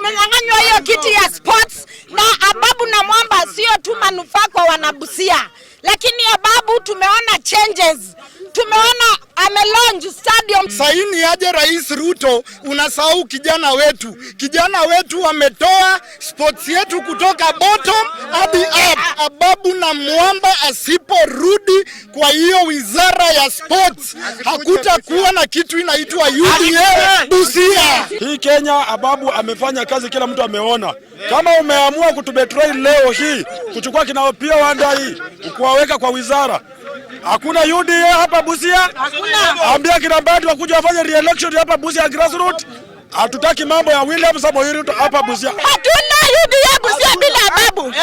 Tumenyang'anywa hiyo kiti ya sports na Ababu Namwamba, sio tu manufaa kwa wanabusia, lakini Ababu tumeona changes, tumeona amelaunch stadium. Saini aje Rais Ruto, unasahau kijana wetu. Kijana wetu ametoa sports yetu kutoka bottom hadi up. Ababu Namwamba asiporudi kwa hiyo wizara ya sports, hakutakuwa na kitu inaitwa UDA Busia. Hii Kenya Ababu amefanya kazi, kila mtu ameona. Kama umeamua kutubetray leo hii kuchukua kina Opiyo Wandayi kuwaweka kwa wizara, hakuna UDA hapa Busia. Ambia kina Mbadi wakuja wafanye re-election hapa Busia grassroots. Hatutaki mambo ya William Samoei Ruto hapa Busia. Hatuna UDA Busia bila Ababu.